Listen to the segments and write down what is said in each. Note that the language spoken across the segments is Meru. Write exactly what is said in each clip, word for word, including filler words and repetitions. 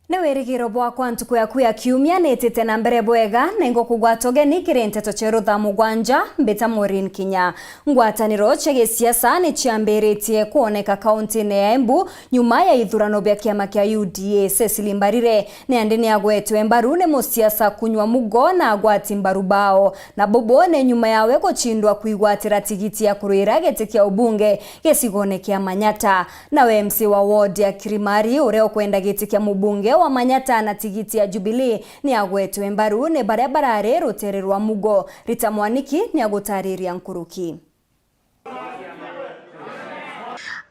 Ni wirigiro bwakwa ntuku yaku ya kiumia nitite na mbere bwega, na ingukugwata ugeni kiri nteto cia rutha mugwanja, mbita Maureen Kinya. Ngwataniro cia gisiasa ni ciambiritie kwoneka kauntine ya Embu nyuma ya ithurano bia kiama kia U D A. Cecily Mbarire ni andi ni agwetwe mbaru ni musiasa kunywa mugo na agwati mbaru bao, na bubu ni nyuma yawe gucindwa kwigwatira tigiti ya kurwira giti kia ubunge gicigone kia Manyata. Nawe M C wa ward ya Kirimari, uria ukwenda giti kia mubunge wa Manyata na tigiti ya Jubilee, ni agwetwe mbaru ni baria barari rutere rwa mugo. Rita Mwaniki ni agutariria nkuruki.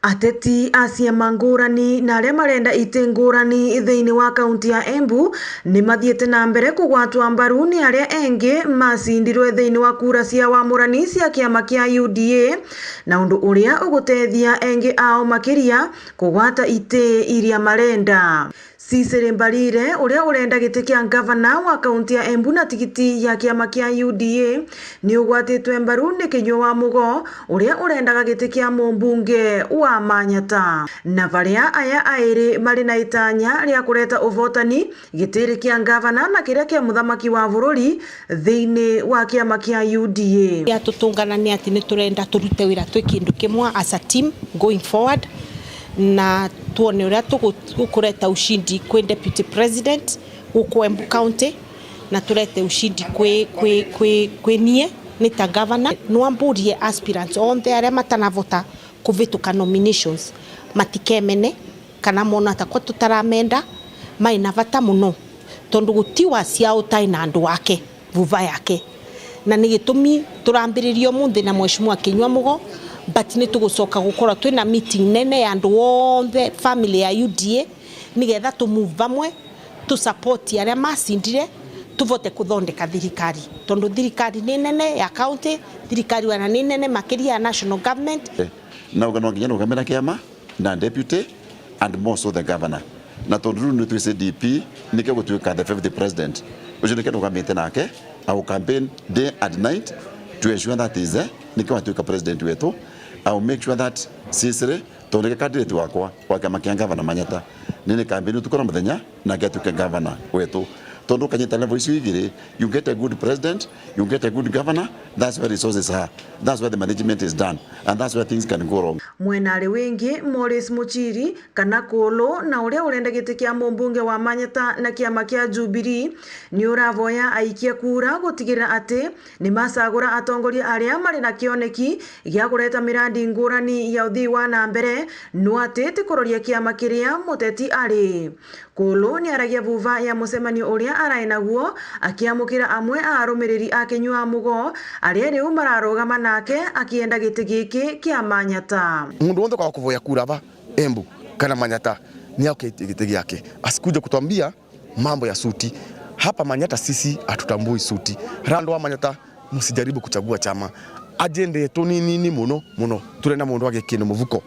Ateti a ciama ngurani na aria marenda iti ngurani thiini wa kaunti ya Embu ni mathiite na mbere kugwatwa mbaru ni aria engi macindirwe thiini wa kura cia wamurani cia kiama kia U D A, na undu uria ugutethia engi ao makiria kugwata iti iria marenda. Cecily Mbarire, uria urenda giti kia ngavana wa kaunti ya Embu na tigiti ya kiama kia U D A, ni ugwatitwe mbaru ni Kinyua wa Mugo, uria urendaga giti kia mumbunge wa Manyata. Na baria aya airi mari na itanya ria kureta uvotani gitiri kia ngavana na kiria kia muthamaki wa bururi thiini wa kiama kia U D A. Gia tutungana ni ati ni turenda turute wira twi kindu kimwe as a team going forward, na twone uria tugu-, tukureta ushindi kwi deputy president guku Embu County, na turete ushindi kwi, kwi, kwi, kwi nie ni ta governor. Nwamburie aspirants onthe aria matanavota kuvituka nominations matikemene kana mona takwa tutaramenda, mai na vata muno, tondu guti wacia utai na andu ake vuva yake. Na ni gitumi turambiriria umunthi na Mheshimiwa Kinyua Mugo, but ni tugucoka gukorwa twina meeting nene ya andu onthe family ya U D A, nigetha tu move vamwe, tu support aria macindire, tuvote kuthondeka thirikari, tondu thirikari ni nene ya county, thirikari wana ni nene makiria ya national government. Eh, na ugano nginya nugamira kiama na deputy and more so the governor. Na tondu riu ni twise D P, nikio gutuika the fifth president. Ucio nikio nugamite nake, I will campaign day and night to ensure that is, eh, nikio atuika president wetu. I will make sure that Cecily, tondu ni candidate wakwa wa kiama kia governor Manyata, ni ni campaign utuku na muthenya, nake atuike governor wetu. Tondu ukanyita level icio igiri, you get a good president, you get a good governor, that's where resources are, that's where the management is done, and that's where things can go wrong. Mwenari wingi, Maurice Muchiri, kana Kulu, na uria urenda giti kia mumbunge wa Manyata na kiama kia Jubilee, ni uravoya aikia kura gutigirira ati ni macagura atongoria aria mari na kioneki gia kureta mirandi ngurani ya uthii wa na mbere, no ati ti kuroria kiama kiria muteti ari. Kulu ni aragia vuva ya mucemanio uria arai naguo akiamukira amwe a arumiriri a Kinyua Mugo aria riu mararugama nake akienda giti giki kia Manyata. Mundu wonthe kwa kuvoya kura ba Embu kana Manyata ni aoke giti giake. Asikuje kutwambia mambo ya suti. Hapa Manyata sisi hatutambui suti. Randu wa Manyata, musijaribu kuchagua chama. Agenda yetu ni nini muno muno. Turenda mundu age kindu muvuko.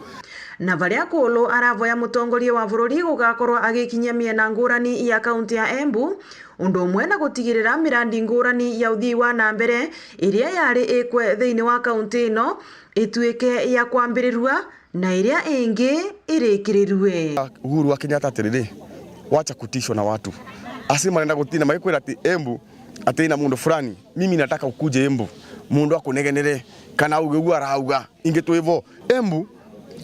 Na varia Kulu aravoya mutongoria wa bururi gugakorwa agikinyia miena ngurani ya kaunti ya Embu, undu umwe na gutigirira mirandi ngurani ya uthii wa na mbere iria yari ikwe thiini wa kaunti ino ituike ya kwambirirua na iria ingi irikirirue. Uhuru wa Kenyatta atiriri, wacha kutishwa na watu. Asi marenda gutina magikwira ati Embu ati ina mundu fulani, mimi nataka ukuje Embu, mundu akunegenere kana auge uguo arauga. Ingi twivo Embu,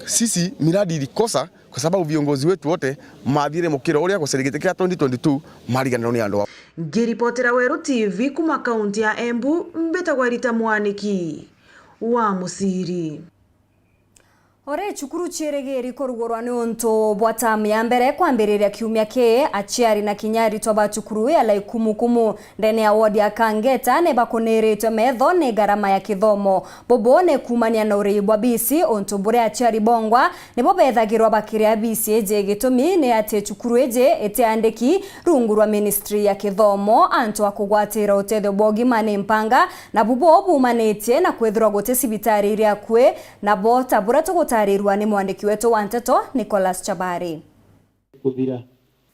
sisi miradi ilikosa kwa sababu viongozi wetu wote mathire mukiro uria gucirigite kia twenty twenty-two mariganirwo ni andu ao. Ngiripotera Weru T V kuma kaunti ya Embu, mbitagwa Rita Mwaniki wa Musiri. Ore cukuru ciirigiri kurugurwa ni untu bwa tamu ya mbere kwambiriria kiumia kii, aciari na kinya aritwa ba cukuru ya Laikumukumu ndene ya ward ya Kangeta ni bakuniritwe metho ni ngarama ya kithomo. Bubu ni kuumania na urii bwa bisi, untu buria aciari bongwa nibo bethagirwa bakiria bisi iji. Gitumi ni ati cukuru iji itiandiki rungu rwa ministry ya kithomo. Antu a kugwatira utethio bwa ugima ni mpanga, na bubu buumanitie na kwithirwa guti cibitari iri akui nabo, ta buria tugutarirua ni mwandiki wetu wa nteto, Nicholas Chabari. Kuthira.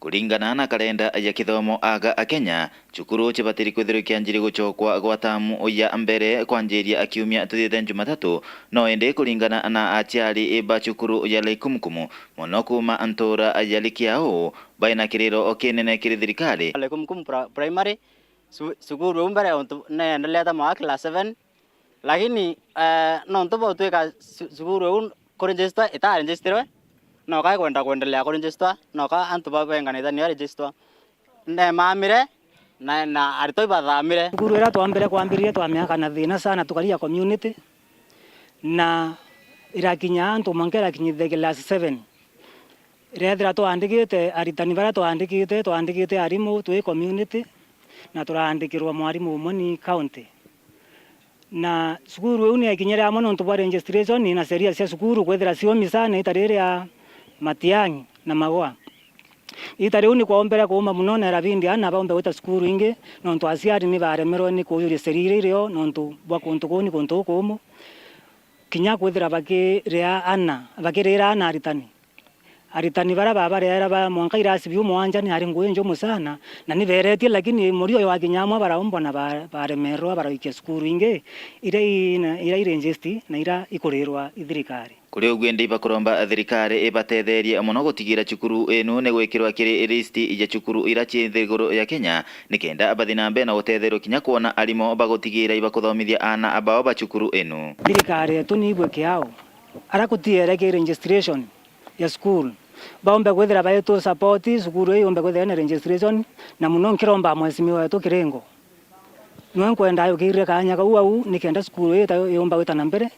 Kuringana na karenda ya kithomo aga a Kenya, cukuru cibatiri kwithirwa ikianjiria gucokwa gwa tamu ya mbere kwanjiria kiumia tuthiite Jumatatu, no indi kuringana na aciari ba cukuru ya Laikumkum, mono kuuma ntuura ya Likiau, baina kiriro kinene kiri thirikari. Laikumkum Pri-, Primary, su-, cukuru iu mbere untu neendelete mwa class seven, lakini, eh, nontu bwa gutwika cu-, cukuru iu kuregister itaregistirwe, noka ikwenda kwendelea kuregister, noka antu bau benganite nio register. Nemamire, na, na aritwa ibathamire. Cukuru iria twambire kwambiririe twa miaka na thina sana, tukaria community, na irakinya antu mwanka irakinyithia class seven. Irethira twandikite aritani baria twandikite, twandikite arimu twi community, na turaandikirwa mwarimu umwe ni county. Na cukuru iu ni yakinyire amwe nontu bwa registration na sheria cia cukuru kwithira ciomi sana ita riria Matiang'i na Magoa. Ita riu ni kwaombere kuuma mono, na irabindi ana baumbe gwita cukuru ingi, nontu aciari ni baremerwe ni kujuria sheria iria irio nontu bwa kuntu kuu ni kuntu gukuumu, kinya kwithira bakiria ana, bakirira ana aritani. Aritani baria babareera ba mwanka irasi biu mwanja ni ari ngugi njumu sana, na ni beretie, lakini murio wakinya amwe baraumbwa na ba-, baremerwa, baraikia cukuru ingi iria ina, iria i register na iria ikurirwa i thirikari. Kuri uguo indi ibakuromba thirikari ibatetherie mono gutigira cukuru inu ni gwikirwa kiri list ya cukuru iria cii nthiguru ya Kenya, nikenda bathi na mbere na gutetherua kinya kwona arimu ba gutigira ibakuthomithia aana bao ba cukuru inu. Thirikari yetu ni ibwe kiao, aria gutiere ki registration ya school, baumbe kwithira baitu support cukuru ii yumbe kwithira ina registration, na mono nkiromba mheshimiwa wetu Kiringo. Niwe nkwenda ayukirire kaanya kau au, nikenda cukuru ii ta yumba gwita na mbere,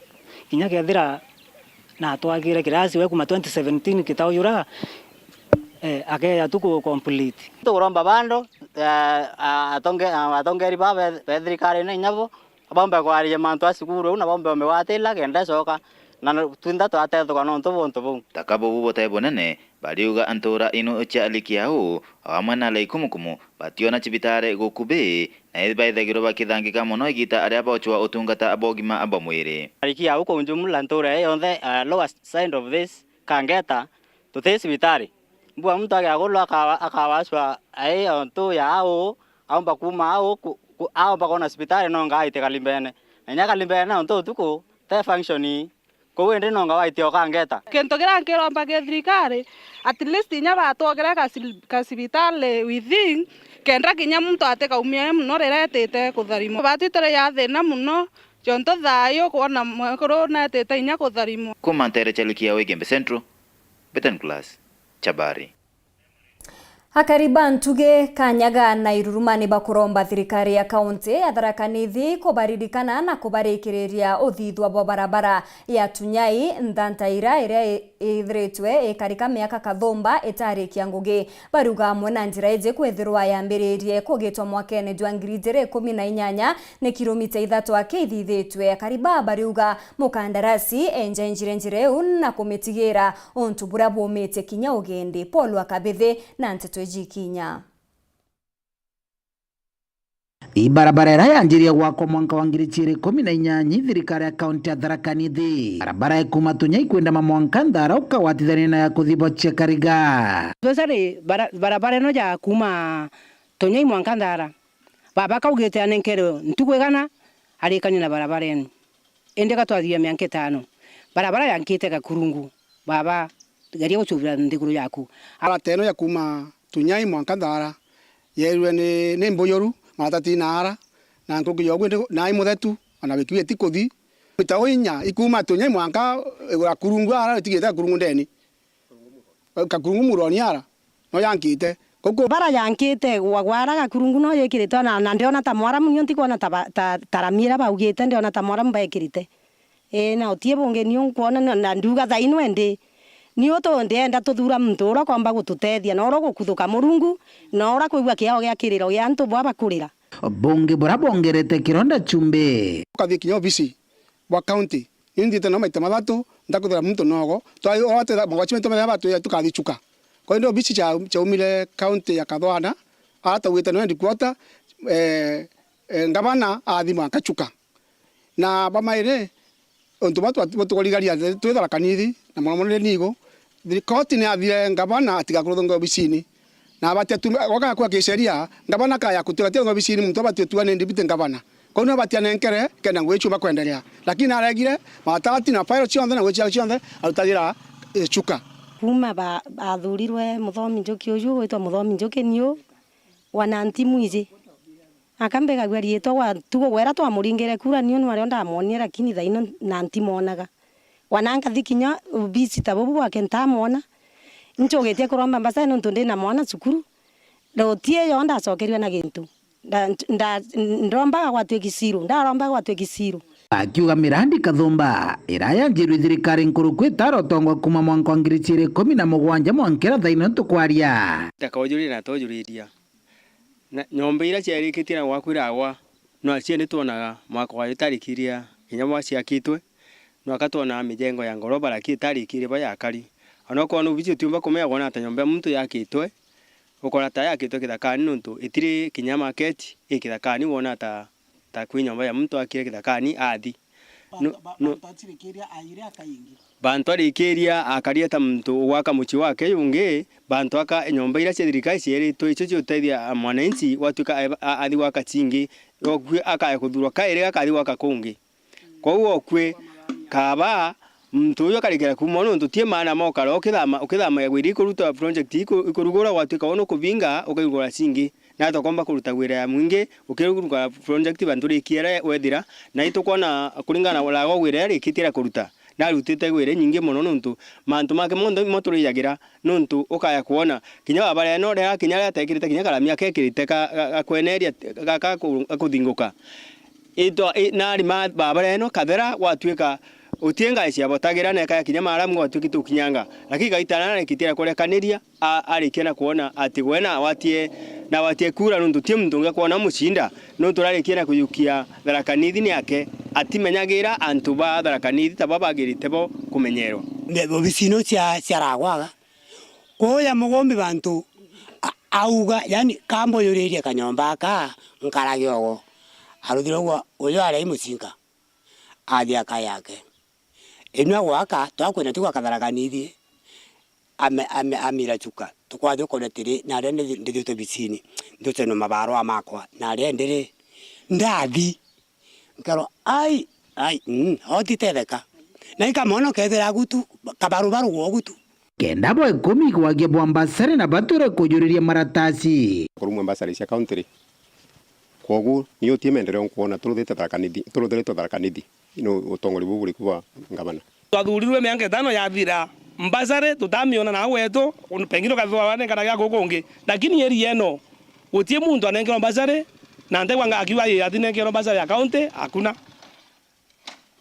kinya kethira na twagire kirasi we kuma twenty seventeen kitaujura, eh, akeja tu ku complete. Tukuromba bando, eh, a-, atonge-, a-, atongeri ba be-, be thirikari na inya bo, baumbe kwaria mantu a cukuru au, na baumbe umigwatira kenda icoka, na no-, twinthe twatethuka nontu bwa untu buu. Taka bubu butai bunene, bariuga ntuura inu cia Likiau, o amwe na Laikumukumu, bationa cibitari gukubi, na ibaithagirwa bakithangika mono igita aria bocwa utungata bwa ugima bwa mwiri. Likiau kwa ujumla, ntuura ii yonthe, uh, lower side of this, Kangeta, tuti cibitari. Mbua muntu agiagulwa akawa-, akawacwa ai ontu ya au, aumba kuuma au, ku-, ku-, aumba kwona cibitari nonga aite Kalimbene. Na inya Kalimbene nontu utuku, te function. Kou indi nonga waitia ukangeta. Kintu kiria nkiromba ki thirikari, at least inya batwogere ka ci-, ka cibitari within, kenda kinya muntu atikaumia mono riria etite kutharimwa. Batwi turi ya thina mono, jontu thayu kwona mwekuru netite inya kutharimwa. Kuma ntere cia Likiau Igembe Central, Betan Class, Chabari. Akari ba Ntugi, Kanyaga na Iruruma ni bakuromba thirikari ya kaunti ya Tharaka Nithi kubaririkana na kubarikiriria uthithua bwa barabara ya Tunyai Nthantaira iria i-, ithiritwe ikarika miaka kathumba itarikia ngugi. Bariuga amwe na njira iji kwithirwa yambiririe kugitwa mwakene jwa ngiri ijiri ikumi na inyanya ni kilomita ithatu aki ithithitwe. Akari ba bariuga mukandarasi enjenjire njira iu na kumitigira untu buria bumite kinya ugendi. Paul wa Kabithi na nteto iji ikinya. Ibarabara iria yanjirie gwakwa mwanka wa ngiri ijiri ikumi na inyanya, thirikari ya kaunti ya Tharaka Nithi. Barabara ikuma Tunyai kwindama mwanka Nthara ukawatithania na ya kuthi Bochia Kariga. Especially bara-, barabara ino ya kuma Tunyai mwanka Nthara. Baba kaugite anenkerwe ntuku igana arikanie na barabara ino. Indi gatwathithia mianka itano. Barabara yankite Gakurungu. Baba, geria gucubira nthiguru yaku. Bara teno ya kuma Tunyai mwanka Nthara, yerirwe ni, ni mbuyuru, maratati na ara, na nkuruki yogu indi nai muthetu, ona wiki iti kuthi. Mita inya ikuma Tunyai mwanka igura kurungu ara, itigite kurungu ndeni. Kakurungu muroni ara, no yankite. Kuku bara yankite gwa gwara Gakurungu no yikiritwe na, na ndiona ta mwaramu, nio ntikwona ta ba-, ta, ta rami ira baugite, ndiona ta mwaramu baikirite. Ii, na utie bungi niu nkwona na, na ndiuga thaino indi. Niu tu-, ndienda tuthura muntu uria ukomba gututethia, na uria ugukuthuka Murungu, na uria kwigua kiao gia kiriro gia antu bwa bakurira. Bungi buria bongerete kironda chumbi. Ukathie kinya obisi bwa county. Ni nthiite nao maita mathatu, ndakuthira muntu nogo. Twa-, o atwira, magwachi maitu maria batwira tukathi Chuka. Kwa hiyo obisi cha, chaumire county ya Kathwana, ara taugite no headquarter, eh, eh, ngavana athi mwanka Chuka. Na bamairi, untu bwa twa-, bwa tukorigaria twi Tharaka Nithi, na mono mono ni nigo, thiri-, koti ni athire ngavana atiga kuruthunga obisini. Na abatia tu, gwaka kwa kisheria, ngavana kaya kutuga ti obisini muntu abatia tua ni deputy ngavana. Kwou nio abatia nenkere, kenda ngugi ciu bakwenderea. Lakini naregire, matarati na file cionthe na ngugi ciao cionthe, arutagira, eh, Chuka. Kuuma ba-, bathurirwe Muthomi Njuki uju, witwa Muthomi Njuki niu, wa Nanti Mwiji. Akambigagua riitwa gwa tugo gwera twamuringire kura, niu nwario ndamwonire, lakini thaino na ntimwonaga. Wana nkathi kinya obisi ta bubu bwake ntamwona. Nchugitie kuromba mbasari nontu ndina mwana cukuru. Ruti iyo ndacokerue na gintu. Nda-, nda-, ndombaga gwatwiki zero, ndarombaga gwatwiki zero. Akiuga mirandi kathumba irayanjirwe thirikari nkuruku itara utongwa kuuma mwanka wa ngiri ciiri ikumi na mugwanja mwankira thaino ntukwaria. Ndakaujuriria na tojuriria. Na nyomba iria ciarikitie na gwakwa iragwa, no cio ni twonaga mwaka wayo itarikiria kinya bwa ciakitwe, nwaka twonaga mijengo ya ngoroba lakini itarikirie ba yakari. Ona ukoona obici utiumba kumenya kwona ata nyomba ya muntu yakitwe, ukona ta yakitwe kithakani nontu itiri kinya market i kithakani, wona ta, ta kwi nyomba ya muntu akire kithakani athi. No, bantu, ba-, no. Bantu atirikiria aire aka ingi. Bantu arikiria akaria ta muntu ugwaka mucii wake jungi, bantu aka nyomba iria cia thirikari cieritwe icio ciutethia mwananchi, gwatuika a-, a-, athi gwaka cingi, okui akaya kuthurwa kairi akathi gwaka kungi. Kwou okui kaba muntu uyu akarikira kuuma nontu ti maana mokara ukithama, ukithamagia gwiri ikuruta project iku-, ikurugura gwatuika wona ukubinga ukaigura cingi. Na tukomba kuruta wira ya mwingi, ukiruka project bantu rikiera wethira, na itukwona kuringana na urago wira rikitie ria kuruta, narutite wira nyingi mono, nontu mantu make monthe mo turijagira, nontu ukaya kwona kinya babara eno riria kinya riria atekirite kinya karami akekirite ka, ga, gakweneria, ga, ga ku-, ga kuthinguka. Itwa, i, nari ma, babara eno kathera gwatuika utie ngai ciabotagira na ikaya kinya maramu gwatuikite ukinyanga, lakini gaitana na rikitie ria kurekaniria. A-, arikia na kwona ati gwe na awatie, na awatie kura nontu ti muntu ungi kwona mucinda, nontu rarikia na kujukia Tharaka Nithi ni ake, atimenyagira antu ba Tharaka Nithi ta baba bagirite bo kumenyerwa. Mbe-, obisini cia, cia Ragwaga, kuuja Mugumbi bantu a-, auga, yani, kambuyuririe kanyomba aka, nkarage ogo. Aruthire uguo, uju aria i mucinga, athi aka yake. Inua gwaka, twakwenda tu gwaka Tharaka Nithi. Ame-, ame-, amira Chuka, tukwathi ukore atiri, naria ndi-, ndithitwe bicini, nducenwe mabarua makwa, naria ndiri, ndathi, nkerwa, ai, ai, mm, otitetheka. Na ikamona ukethira gutu, kabarubaru gwo gutu. Kenda bwa ikumi gwagia bwa mbasari na batwire kujuriria maratasi. Kurumwa mbasari cia county ri, kwogu ni utie maendeleo nkwona turuthite Tharaka Nithi, turuthiritwe Tharaka Nithi. Ni utongori buu buriku bwa ngavana? Twathurirwe miaka itano yathira, mbasari tutamiona na wetu, pengine ukathithwa wanenganaga guku kungi. Lakini area ino, guti muntu anenkerwa mbasari, na ntegwa nga akiuga ati nenkerwa mbasari ya county, hakuna.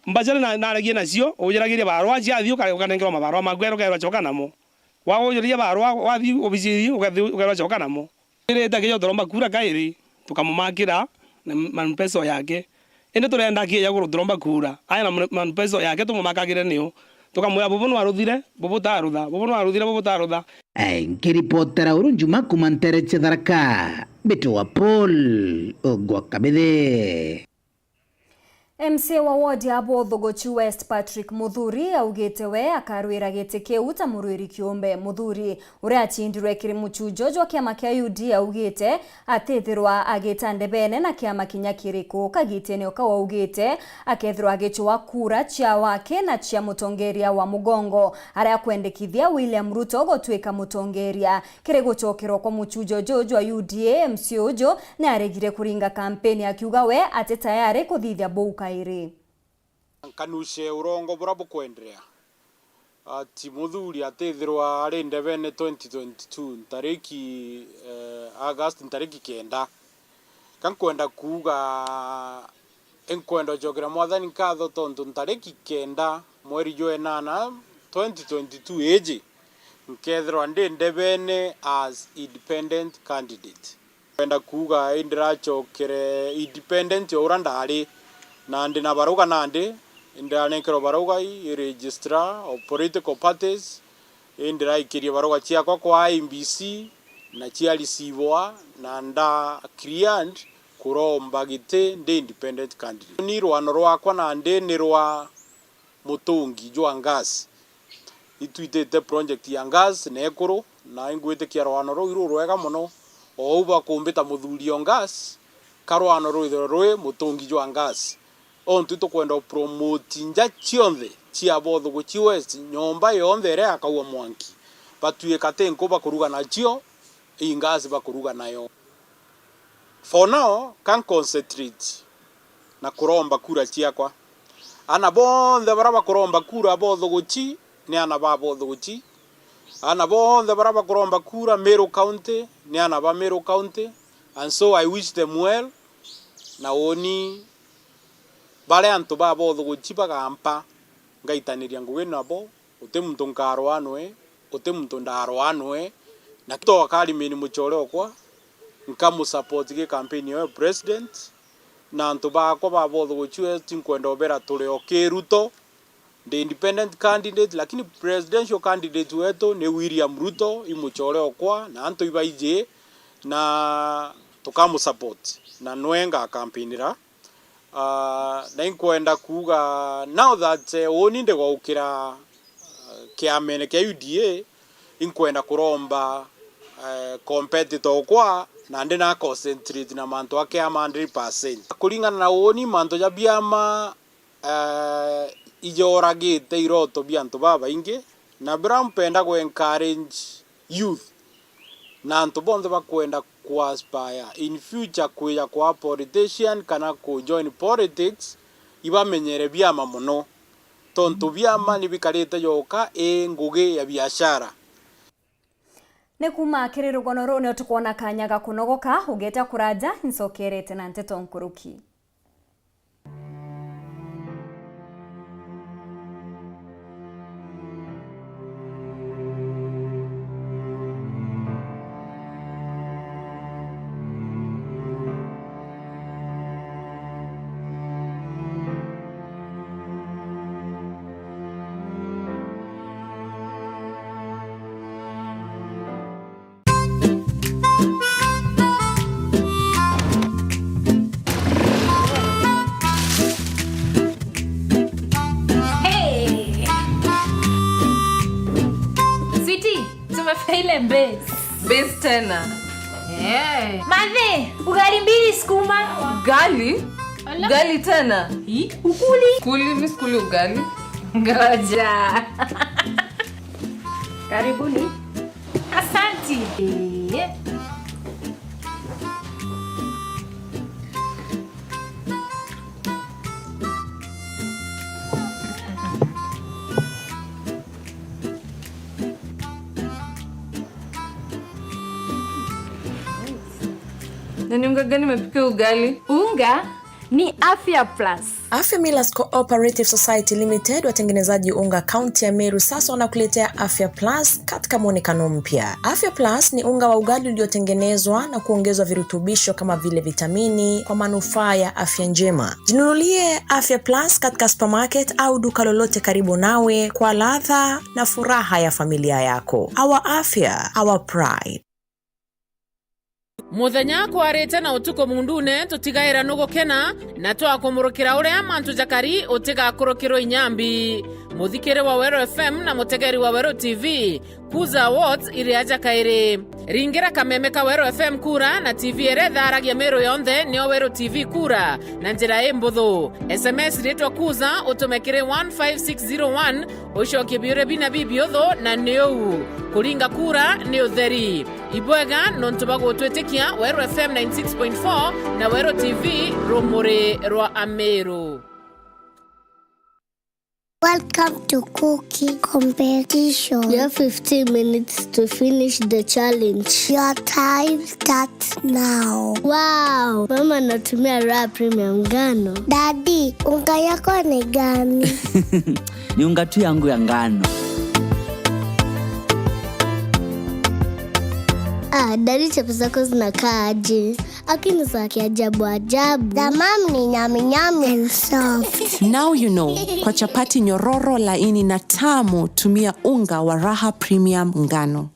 Mbasari na, naragia nacio, ujaragiria barua, ciathi uka-, ukanenkerwa mabarua maku, ukerwa coka namo. Waujuriria barua, wathi obisi ii, ukathi-, ukerwa coka namo. Twirite akija turomba kura kairi, tukamumakira na manifesto yake. Indi turenda akija guru turomba kura, aja na mani-, manifesto yake tumumakagire niyo. Tukamwira, bubu nwaruthire, bubu tarutha, bubu nwaruthire, bubu tarutha. Eh, nkiripotera uru Njuma kuma ntere cia Tharaka, mbitwa Paul Ogwa Kabithe. M C A wa ward ya Bothogochi West, Patrick Muthuri, augite we akarwira giti kiu ta murwiri kiumbe. Muthuri, uria acindirwe kiri muchujo jwa kiama kia U D A, augite atithirwa agita ndebene na kiama kinya kiriku. Kagitene o kau augite akethirwa agicua kura cia wake na cia mutongeria wa mugongo, aria akwendekithia William Ruto gutwika mutongeria. Kiri gucokerwa kwa muchujo juju jwa U D A, M C A uju ni aregire kuringa kampeni akiuga we ati tayari kuthithia buu kairi. Nkanuce urongo bura bukwenderea. Ati muthuri atithirwa ari ndebene twenty twenty-two ntariki, eh, August ntariki kenda. Ka nkwenda kuuga inkwenda ucokera Mwathani nkatho tontu ntariki kenda mweri jwa enana twenty twenty-two iji, nkethirwa ndi ndebene as independent candidate. Nkwenda kuuga indiracokere independent o uria ndari, na ndi na baruga nandi, indiranenkerwa baruga i registrar of political parties, indiraikirie baruga ciakwa kwa I E B C, na ciarisiivwa, na nda cleared kuromba giti ndi independent candidate. Ni rwano rwakwa nandi ni rwa mutungi jwa ngasi. Itwitite project ya gas na ekuru, na ingwitikia rwano ruu iru rwega mono. O uu bakumbita muthuri o gas, ka rwano rwithirwe rwi mutungi jwa gas. Ontu itukwenda upromote nja cionthe cia Bothuguchi West, nyomba yonthe iria yakaua mwanki, batuika ti nku bakuruga nacio, ii gas bakuruga nayo. For now, ka nconcentrate na kuromba kura ciakwa. Aana bonthe baria bakuromba kura Bothuguchi, ni aana ba Bothuguchi. Aana bonthe baria bakuromba kura Meru County, ni aana ba Meru County. And so I wish them well. Na uni baria antu ba Bothuguchi bagampa, ngaitaniria ngugi nabo. Uti muntu nkarwaa nwe, uti muntu ndarwaa nwe, na to akarimini mucore okwa, nkamusupport gi campaign ya president, na antu bakwa ba Bothuguchi West nkwenda ubera turi o ki Ruto, ndi independent candidate, lakini presidential candidate wetu ni William Ruto, i mucore okwa, na antu ibaiji, na tukamusupport, na nwe ngakampinira. Ah, na inkwenda kuuga now that, eh, uni ndigaukira, ah, kiamene kia U D A, inkwenda kuromba, eh, competitor okwa, na ndi na concentrate na mantu a kiama hundred percent. Kuringana na uni, mantu ja biama, eh, ijoragite iroto bia antu babaingi, na biria mpenda ku encourage youth na antu bonthe bakwenda ku aspire in future kwija kwa politician kana ku join politics, ibamenyere biama mono, tontu biama ni bikarite joka i ngugi ya biashara. Ni kuuma kiri rugono ruu nio tukwona kanya ga kunogoka, ugeeta kuraja, ncokerete na nteto nkuruki. Hey! Sweetie, tumefika ile base. Base tena. Eh. Mathe, ugali mbili sukuma. Ugali? Ala. Ugali tena? Hi? Ukuli? Kuli, mi sikuli ugali. Ngoja. Karibuni. Asanti. Eh. Na ni unga gani imepika ugali? Unga ni Afya Plus. Afya Millers Cooperative Society Limited, watengenezaji unga kaunti ya Meru, sasa wanakuletea Afya Plus katika mwonekano mpya. Afya Plus ni unga wa ugali uliotengenezwa na kuongezwa virutubisho kama vile vitamini kwa manufaa ya afya njema. Jinunulie Afya Plus katika supermarket au duka lolote karibu nawe kwa ladha na furaha ya familia yako. Our afya, our pride. Muthenya kwarite na utuku mundune, tutigaira nugukena na twakumurukira uria mantu jakari utigakurukirwe inyambi. Muthikiri wa Weru F M na mutegeri wa Weru T V, Kuza Awards iri aja kairi. Ringira kameme ka Weru F M kura na T V iria itharagia Meru yonthe nio Weru T V kura na njira imbuthu. S M S ritwa Kuza utume kiri one five six zero one, ucokie biuria bina bibiuthu na ni uu. Kuringa kura ni utheri. Ibwega nontu bwa gutwitikia. Weru F M ninety six point four na Weru T V, rumuri rwa Ameru. Welcome to cooking competition. You have fifteen minutes to finish the challenge. Your time starts now. Wow, mama anatumia Raha Premium ngano. Daddy, unga yako ni gani? Ni unga tu yangu ya ngano. Ah, daddy, chapo zako zinakaa aje? Lakini za kiajabu ajabu. Tamam ni nyami nyami and soft. Now you know, kwa chapati nyororo, laini na tamu, tumia unga wa Raha Premium ngano.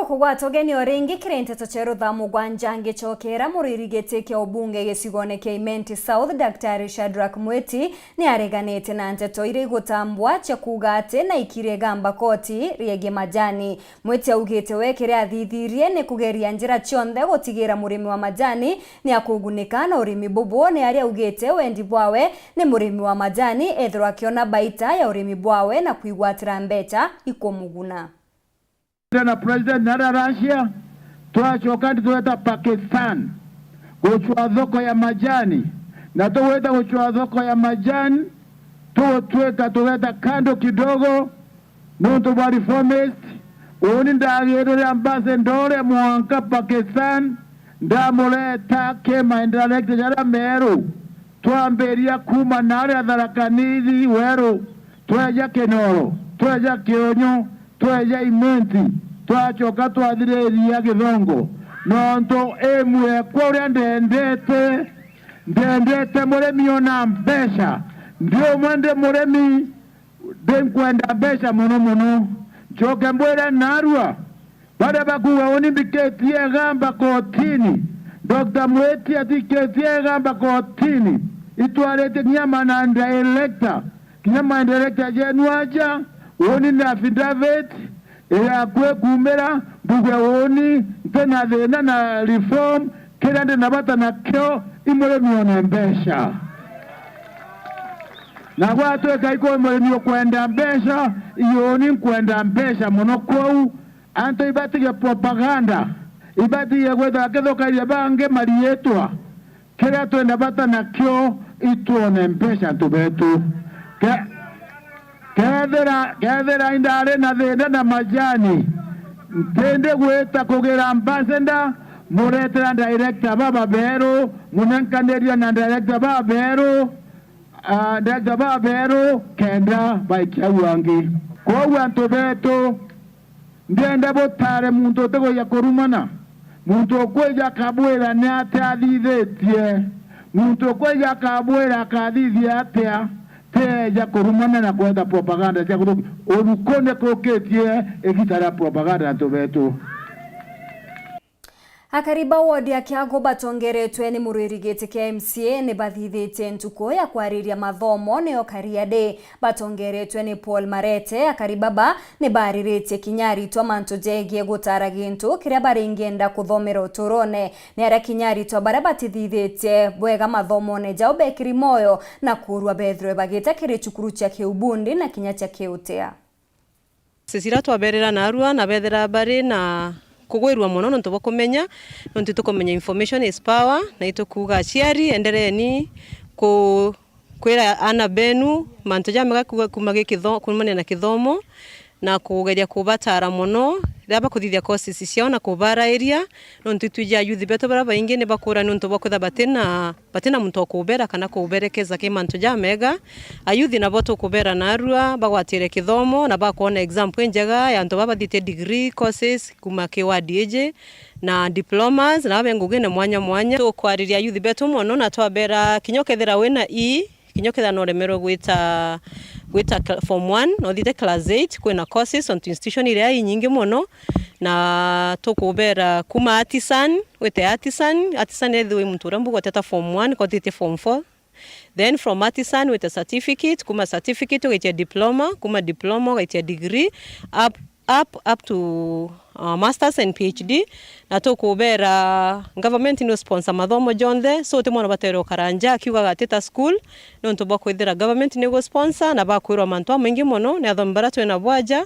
Kugwata ugeni o ringi kiri nteto cia rutha mugwanja ngicokera, muriri giti kia ubunge gicigone kia Imenti South, Daktari Shadrack Mwiti, ni areganite na nteto iria igutambwa cia kuuga ati naikire igamba koti riegie majani. Mwiti augite we kiria athithirie ni kugeria njira cionthe gutigira murimi wa majani ni akugunika na urimi bubu. Ni aria augite wendi bwawe ni murimi wa majani ethirwa akiona baita ya urimi bwawe na kwigwatira mbeca ikumuguna. Na president na aria Russia, twacoka ndi tugeta Pakistan gucwa thoko ya majani, na tugwita gucwa thoko ya majani, tugutwika tugeta kando kidogo nontu bwa reformist. Uni ndagirire ambassador uria mwanka Pakistan, ndamureta kima indirector jaria meru, twambiria kuma naria Tharaka Nithi weru, tweja Kinoro, tweja Kiunyu, tweja Imenti, twacoka twathiriria Githongo. Nontu imwekwa uria ndendete, ndendete murimi ona mbeca. Ndi umwe ndi murimi, ndi nkwenda mbeca mono mono. Ncoke mbwire narua, baria bakuuga uni mbikitie igamba kotini, Doctor Mwiti atikitie igamba kotini, itwaritie kinya mana director, kinya ma director jenu aja, uni ni affidavit iria akwi kuumira, mbuge uni ntina thina na reform, kiria ndi na bata nakio i murimi one mbeca. Na gwatwika ikwi murimi ukwenda mbeca, i uni nkwenda mbeca mono kwou. Antu ibatige propaganda, ibatige gwita bakithukairia bangi mariitwa. Kiria twina bata nakio, itwone mbeca antu betu. Ke-, kethira, kethira indari na thina na majani, ntindi gwita kugira ambassador, muretera director bababeru, munenkaniria na director bababeru, ah, director bababeru, kenda baikia au angi. Kwou antu betu, ndienda butare muntu utikwija kurumana. Muntu ukwija akabwira ni atia athithitie, muntu ukwija akabwira akathithia atia, ti eja kurumana na kwenda propaganda cia kuthukia. Uthukune kukitie igita ria propaganda antu betu. Akari ba wodi ya Kiagu batongeretwe ni murwiri giti kia M C A ni bathithitie ntuku ya kwariria mathomo, niyo career day. Batongeretwe ni Paul Marete, akari baba ni bariritie kinya aritwa mantu jegie gutara gintu kiria baringienda kuthomera uturone. Ni aria kinya aritwa baria batithithitie bwega mathomone jao bekiri moyo na kurua bethirwe bagita kiri cukuru cia kiubundi na kinya cia kiutia. Courses iria twaberera narua na bethira bari na kugwirua mono nontu bwa kumenya, nontu itukumenya information is power, na itukuuga aciari, endereeni ku-, kwira aana benu mantu jamega kuuga kuuma gi kitho-, kuumania na kithomo, na kugeria kubatara mono riria bakuthithia courses ciao na kubarairia, nontu itwiji ayouth betu baria baingi ni bakuura nontu bwa kwithira batina batina muntu wa kubera kana kuberekeza ki mantu jamega. Ayouth nabo tukubera narua bagwatire kithomo na bakwona example injega ya antu baba bathitie degree courses kuma ki ward iji na diplomas na babe ngugine mwanya mwanya. Tukwariria ayouth betu mono na twabera kinya ukethira wina ii, kinya ukethira noremerwe gwita, gwita cl-, form one na uthite class eight, kwina courses ontu institution iria inyingi mono, na tukubera kuma artisan, wite artisan, artisan ethirwe wi muntu uria mbuga uteta form one, ka uthitie form four. Then from artisan wite certificate, kuma certificate ugaitia diploma, kuma diploma ugaitia degree, up, up, up to, uh, masters and P H D. Na tukubera government ni sponsor mathomo jonthe, so uti mwana ubatere ukara nja akiugaga atita school, nontu bwa kwithira government ni gu sponsor na bakwirwa mantu amaingi mono ni athomi baria twina bwaja.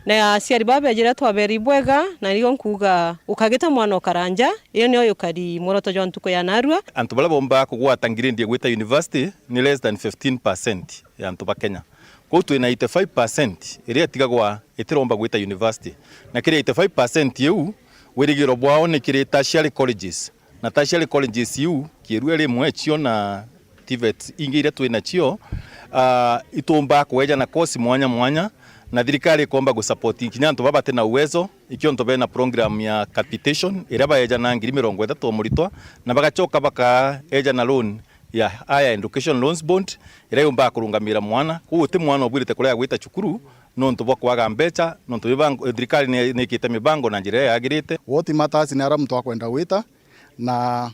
Na aciari baba beejire twaberi bwega, na nigo nkuuga, ukagita mwana ukara nja, iyo niyo yukari mworoto jwa ntuku ya narua. Antu baria boomba kugwata ngiredi ya gwita university ni less than fifteen percent ya antu ba Kenya. Kwou twina eighty-five percent iria itigagwa itiromba gwita university. Na kiri eighty-five percent iu, wirigiro bwao ni kiri tertiary colleges. Na tertiary colleges iu, Kieru iri imwe cio na TVETs ingi iria twi nacio, ah, itumbaa kweja na course mwanya mwanya, na thirikari ikomba gu support kinya antu baba bati na uwezo, ikio antu bena program ya capitation, iria baeja na ngiri mirongo ithatu o muritwa, na bagacoka bakaeja na loan ya Higher Education Loans Board, iria yumbaa kurungamira mwana. Kwou uti mwana ubwirite kurega gwita cukuru, nontu bwa kwaga mbeca, nontu mibango, thirikari ni, ni ikite mibango na njira iria yagirite. What matters ni aria muntu akwenda gwita, na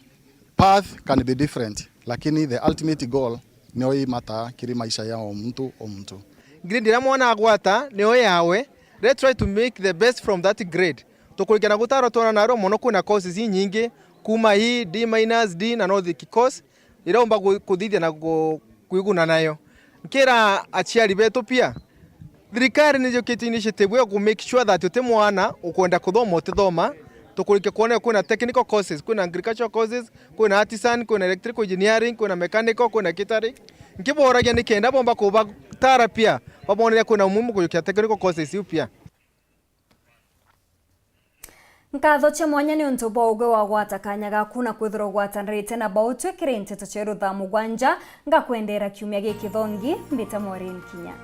path can be different, lakini the ultimate goal nio imataa kiri maisha ya o muntu o muntu. Grade iria mwana agwata nio yawe. Let's try to make the best from that grade. Tukurikana gutara twana narua mono, kwina courses inyingi, kuma E, D minus, D na no thiiki course, iria umba ku-, kuthithia na ku-, kwiguna nayo. Nkira aciari betu pia, thirikari ni yukitie initiative ya ku make sure that uti mwana ukwenda kuthoma utithoma. Tukurikia kwona kwina technical courses, kwina agricultural courses, kwina artisan, kwina electrical engineering, kwina mechanical, kwina catering. Nkiboragia nikenda bomba kubatara pia, baboneria kwina umuhimu kujukia technical courses iu pia. Nkatho cia mwanya niuntu bwa ugwe wagwata kanya gaku na kwithirwa ugwatanirite na bautwi kiri nteto cia ruthaa mugwanja. Ngakwendera kiumia gikithongi, mbita Maureen Kinya.